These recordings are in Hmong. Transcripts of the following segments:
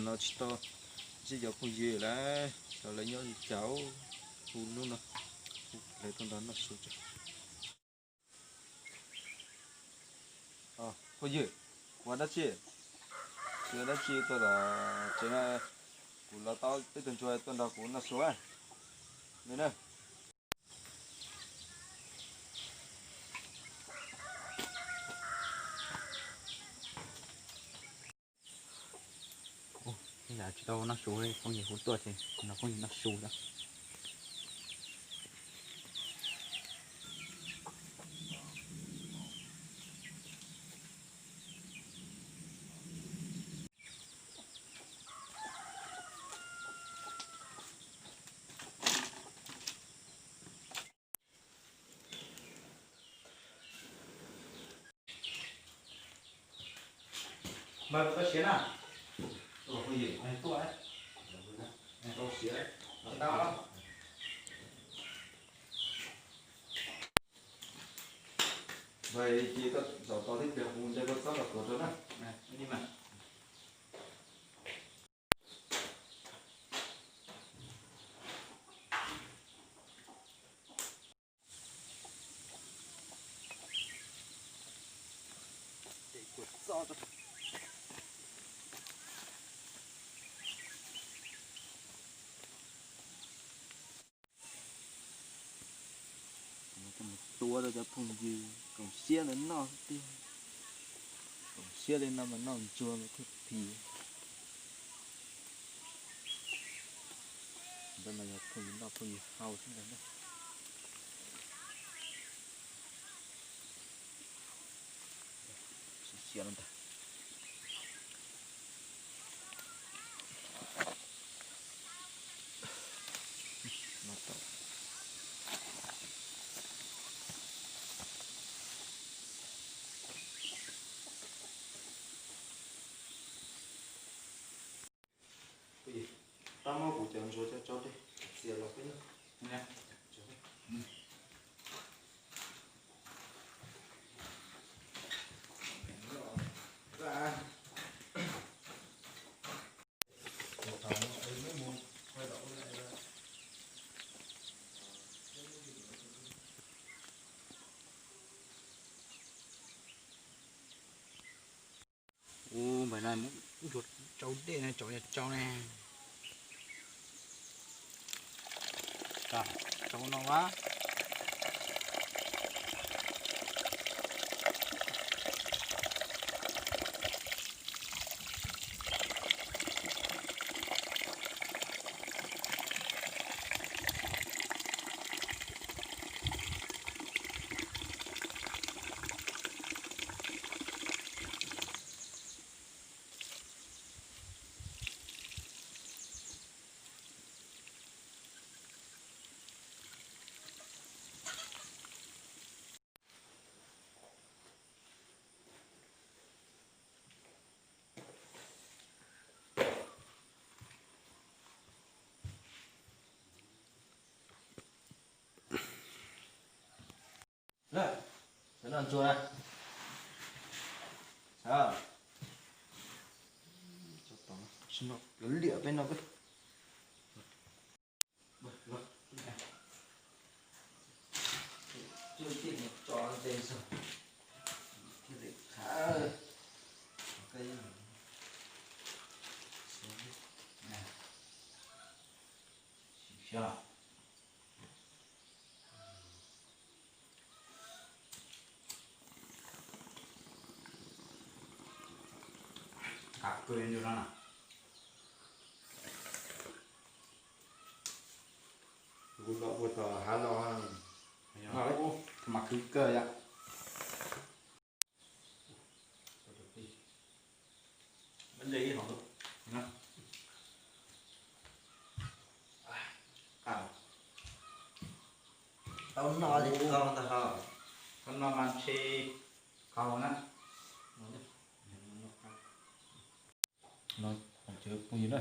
No tsis tau ntsib cov phooj ywg lawm, cov lawv nyob li cas, hu hnub no, hu lawv tuaj nrog noj su tso. Phooj ywg, ua dab tsi? Tsis ua dab tsi, tuaj tom tsev no, kuv los tau peb tug ntsuag tuaj nrog kuv noj su na. Ua, tsis tau noj su, phooj ywg hu tuaj ces nrog phooj ywg noj su xwb. Npawg, koj siav na. Tuaj, tuaj siav, tau. Npawg, cia koj zaum tos tib pliag, kuv ntes koj txob los tuav rau na. Tuav rau cov phooj ywg koom siab ntawm no xwb tiag. Koom siab li no mas noj ntsuag mas thiaj phim. Ntawd mas yog phooj ywg noj phooj ywg haus xwb ntag na. Siav siav no ntag. Tab muab kuv cov ntsuag coj tso dej, txias los peb noj. Ua, npawg, no muab ntsuag tsau dej na, tsau tsau ne. Tsau no a. Sawv daws ntsuag na. Sawv, sawv no, liam peb no peb. Kuv los ua tau hav no, mas khwv kawg yom. Tau noj li qau ntag hos. Tau noj mas ntshe qau na. No, phooj ywg na.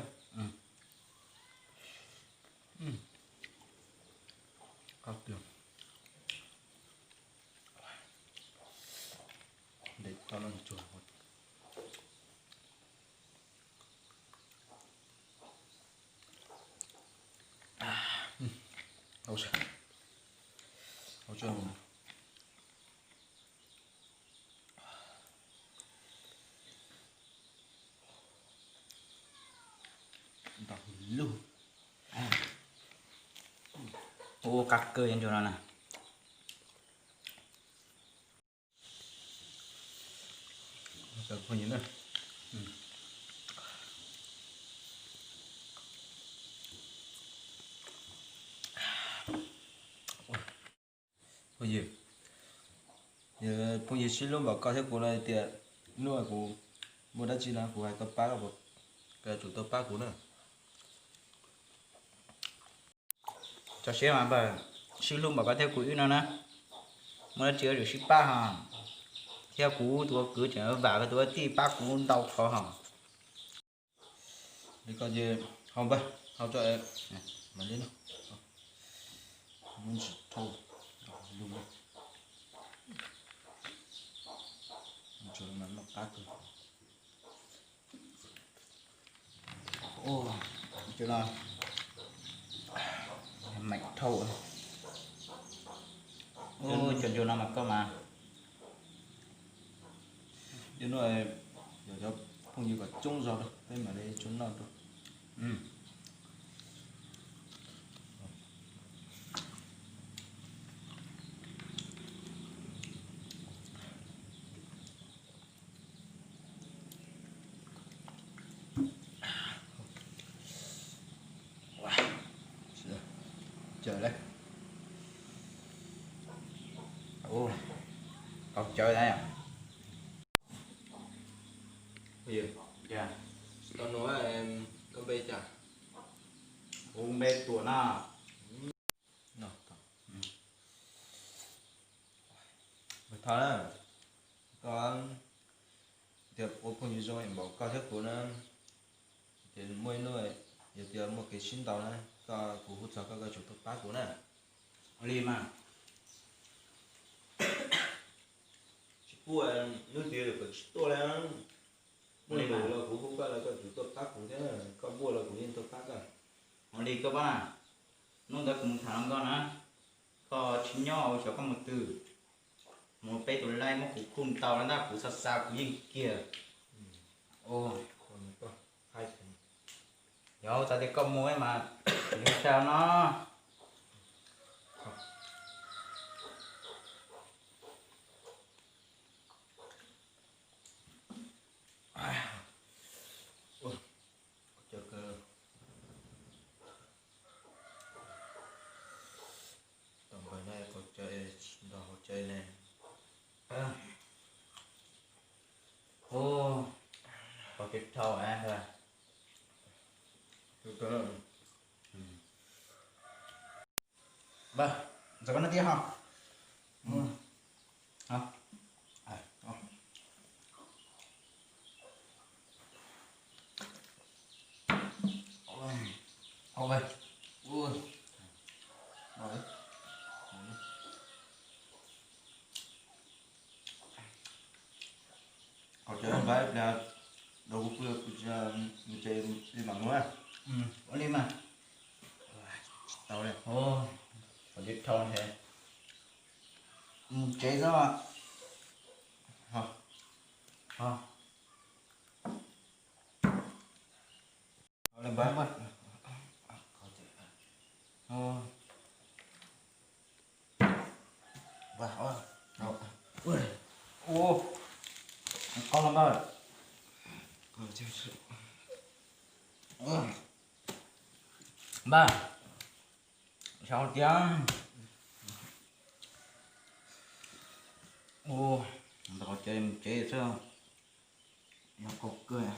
Qab tiag. Ntes tau los ntsuag. Ua qab kawg ntsuag no na. Phooj ywg, phooj ywg sib hlub npaum koj thiab kuv no tias, hnub kuv muaj dab tsi no kuv hais koj pab, koj yuav tsum tuaj pab kuv na. Tso siab mas npawg, sib hlub npaum koj thiab kuv wb no na, muaj dab tsi yuav tsum sib pab hos. Thiab kuv tus ua kwv tseem vam koj tus ua tij pab kuv ntau qhov hos. Li ko ces hau npawg, hau tso, mam li no. Muab ntsis thauj lug, tsuas mas noj qab kawg. Cov no meem thauj, cov ntsuag no mas koj mas. Cov no yog cov phooj ywg kom coob zog rau peb mam li tso noj rau. Cawv, ua, qau cawv na. Tsis tau nug, koj npe cas? Kuv npe Tuam na. Thov na, koj tias ua phooj ywg zoo npaum koj thiab kuv na, ces muaj ib hnub yog tias muaj kev sib ntaus na, koj, kuv hu txog koj, koj tsum tuaj pab kuv na. Ua li mas. Tsis pub hnub twg kuv tsis tuaj li. Muaj li los kuv hu koj los koj tsum tuaj pab kuv thiab, koj npuaj los kuv yeej tuaj pab koj. Ua li koj pab, hnub ntawd kuv mus tham hluas nkauj na, koj tsis nyob ua xyov koj mus twg. Mus peb tus laij muab kuv khuj ntau lawm ntag, kuv xa xa kuv yeej kiag. Yog txawm tias koj mus mas kuv yeej xa no. Tom npawg no qhov chaw, nrog qhov chaw ne. Ub, qhov chaw dhau na. Npawg, ntxuav koj no tiag ho. Qhov chaw npab pliag rau kuv pw, kuv mus tsev li mam mus. Ua li mas. Tsis tau li. Qhov chaw dhau ntshe mus tsev xwb. Npawg, ua, qau los npawg. Npawg, sau tiag. Ua, ntawm qhov chaw mus tsev xwb. Yog qau kawg.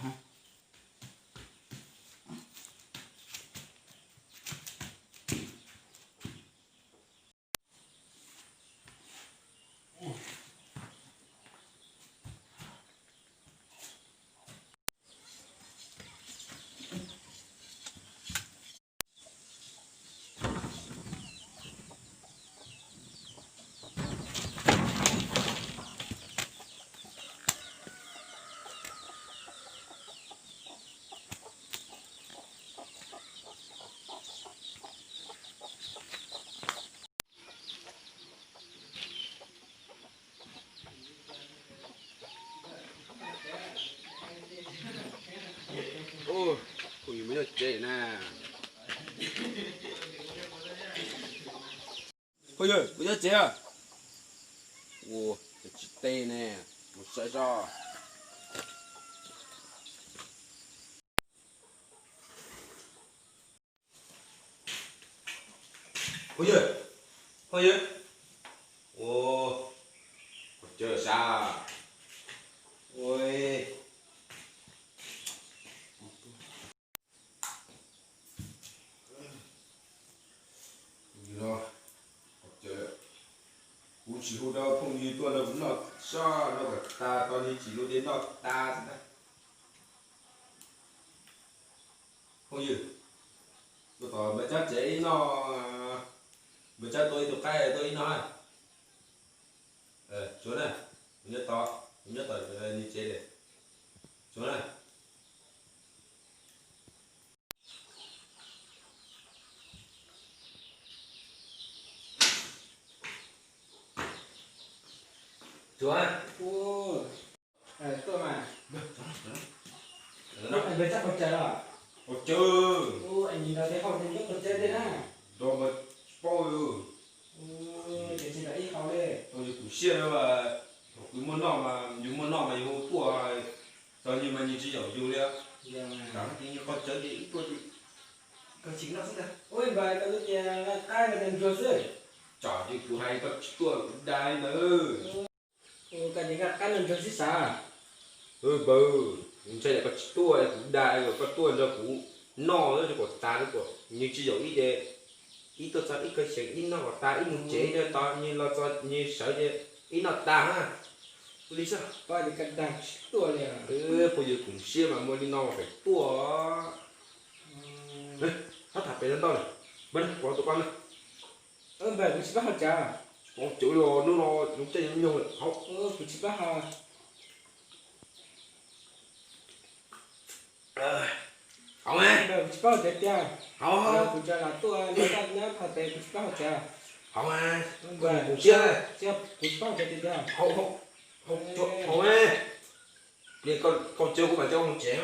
Tsev na. Phooj ywg, kuv nyob tsev. Ua, tsis teb ne, mus saib tso. Phooj ywg, phooj ywg. Ua, qhov cawv sab. Ua, kuv tsis hu rau phooj ywg tuaj nrog kuv noj sob noj kom tas, tau li tsis lu li noj tas xwb ntag. Phooj ywg, tuaj tom npawg Tsab tsev ib noj, npawg Tsab tua ib tug qaib tuaj ib noj. Tsuav na, kuv nyob tom, kuv nyob tom nws tsev li. Tsuav na. Tsuav. Tuaj mas. Npawg Tsab qhov cawv los? Qhov cawv. Nim no tej hauj cawv nyob qhov cawv tej na. Nrog npawg paub. Ces tsis nrog ib hau li. Kuv siab na, thaum kuv muaj noj mas yus muaj noj mas yus hu tuaj, txog nws mas nws tsis yaum yus li. Tam no ces nws qhov cawv ces ib tuaj ces koj tsis noj xwb ntag. Ua npawg, koj twb tias nqa qaib nqa ntsuag xwb. Tsam ces kuv hais koj tsis tuaj kuv dag li ntawd. Koj tias nqa qaib nqa ntsuag xwb sav. Npawg, kuv ntshai yam koj tsis tuaj kuv dag, koj tuaj nrog kuv noj kom tas kom nws tsis yaum ib, ib tuaj txog ib kawg xyeem ib noj kom tas ib mus tsev, tos nws los txog nws sawv ces ib noj tas. Ua li xwb. Pab tias koj dag tsis tuaj li. Phooj ywg, kuv siab mas muaj li no mas pem tuaj. Hab tham pem ntau ntau lawm, npawg, kuv tus koj na. Npawg, kuv tsis paub hau cawv. Tsis paub hau cawv li os, hnub no zoo caij zoo nyoog lawm. Kuv tsis paub hau. Hau, npawg, kuv tsis paub hau cawv tiag. Hau, kuv tsa lam tuaj nyob hau pem, kuv tsis paub hau cawv. Hau, npawg, kuv tsis paub hau cawv tiag tiag. Hau, hau, hau, hau, pliag koj cawv kuv mam coj mus tsev.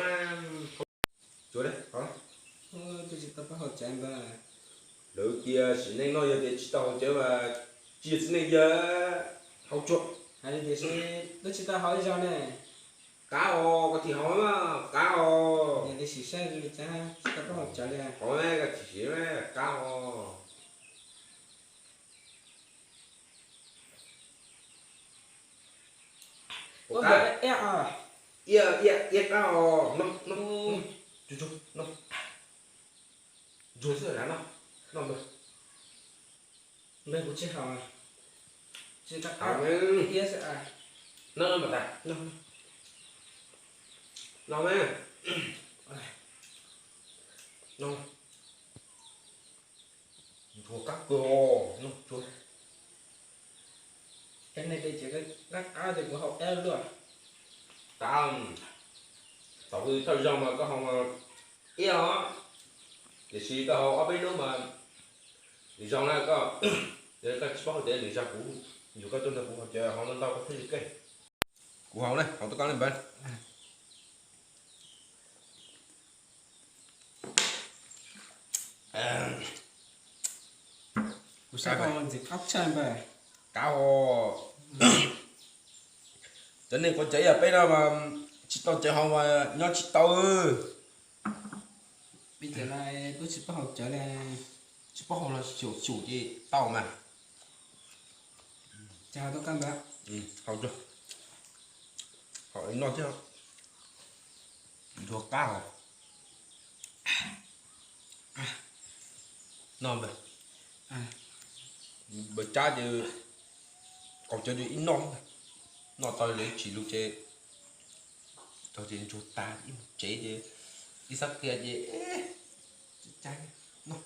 Tsuav, twb tsis tau paub hau cawv npawg. Lawv tias sim neej no yog tias tsis tau hau cawv mas tsis yog txiv neej yog hau tsuag. Hais li tiam sis twb tsis tau hau ib zaug ne. Qab os, koj thim hau mas qab os. Yog tias sim saib li cas tsis tau paub hau cawv li. Hau, koj thim sim qab os. Ua qab, ib, ib, ib qab os, no, no, no, tsuag tsuag, no. Ntsuag xwb na, no, no npawg. Npawg, kuv tsis haus, tsis nqa qab, ib xwb. No, no mas tas, no, no, no, no. Ntsuag qab kawg os, no tsuag. Cov neeg pem ces qab qab ces kuv haus dab luaj. Qab, thaum koj thawj zaug mas koj haus ib os, tiam sis koj haus ob peb hnub mas nws zoo na koj. Yog koj tsis paub hau cawv nws zag kuv, yog koj tuaj nrog kuv haus cawv haus ntau ntau koj thiaj li keej. Kuv haus ne, haus tuaj koj ne npawg. Kuv saib ntxim qab tshaj npawg. Qab os. Cov neeg quav cawv yam peb no mas tsis tau cawv haus mas nyob tsis tau. Peb cov no twb tsis paub haus cawv li. Tsis paub haus los xyum xyum ces tau mas. Ces haus tuaj koj npawg. Haus, haus ib noj thiab. Ntsuag qab os. No npawg, npawg Tsab ces qaug cawv ces ib noj, noj tau li tsis lus ces, tau ces ntsuag tag ib mus tsev ces ib xab qia ces tsis cai noj.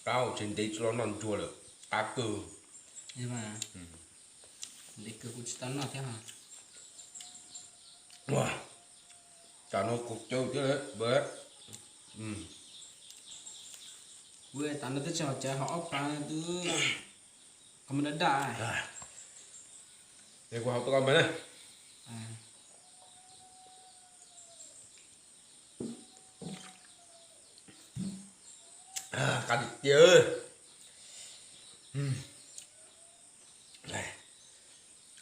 Qab, tsis ntev tsis los noj ntsuag lawm, qab kawg. Ntev kawg kuv tsis tau noj thiab. Tam no qaug cawv thiab lawm. Kuv tam no twb tsis haus cawv, haus ob pas twb qhov muag daj daj. Es kuv haus tuaj koj npawg na. Qab tiag tiag.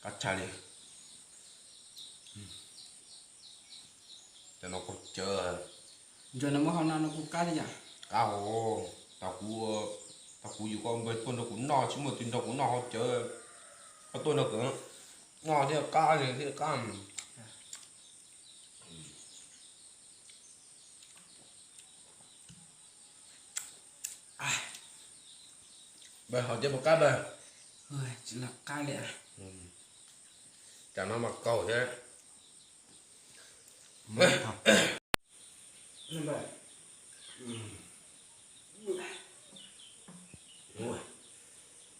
Qab tshaj li. Cov no kuj cawv. Ntsuag no muab hau no no kuj qab li yom? Qab hauv. Tau kuv, tau kuv yus koj npawg tuaj nrog kuv noj, tsis muaj tus nrog kuv noj hauv cawv. Koj tuaj nrog kuv noj thiab qab li thiab qab. Npawg, hau cawv puas qab npawg? Tsis qab li. Tsam no mas kaus thiab.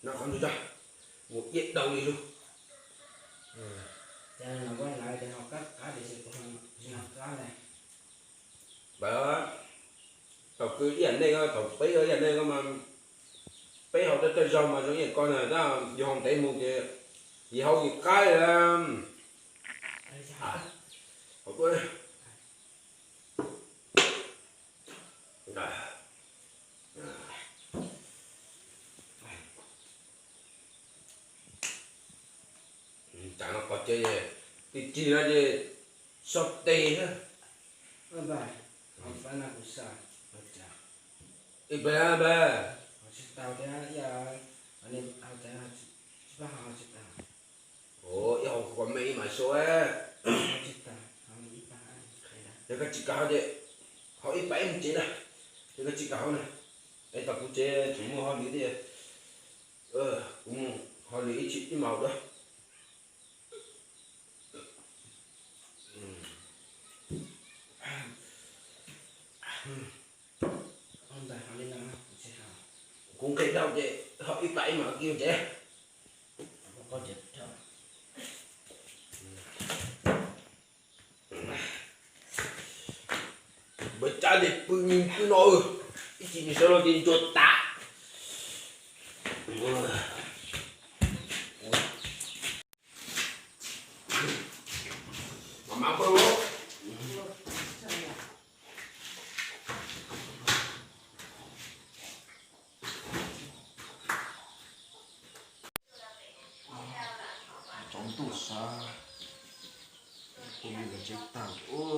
Noj qab ntug tso, mus iab dau li lug. Thaum kwv ib yam nej ko, thaum peb ib yam nej ko mas, peb hau tej zaug mas zoo ib yam ko na, tab yus hau ntev mus ces yus hau yus qab li. Tsam no qhov cawv tig tig no ces sob tes na. Ib pab npawg, ib hau kom me ib mam sau. Yog koj tsis kam hau ces hau ib pab ib mus tsev na. Yog koj tsis kam hau na, es tom kuv tsev tseem muaj hauj lwm thiab. Kuv mus hauj lwm ib chim ib mam hau dua. Kuv nqhis dhau ces hau ib pab ib mam kiag tsev. Npawg Tsab ces pw pw no, ib chim nws sawv los ces ntsuag tas. Tsaus ntuj sas, kuv mus tsev tag ua.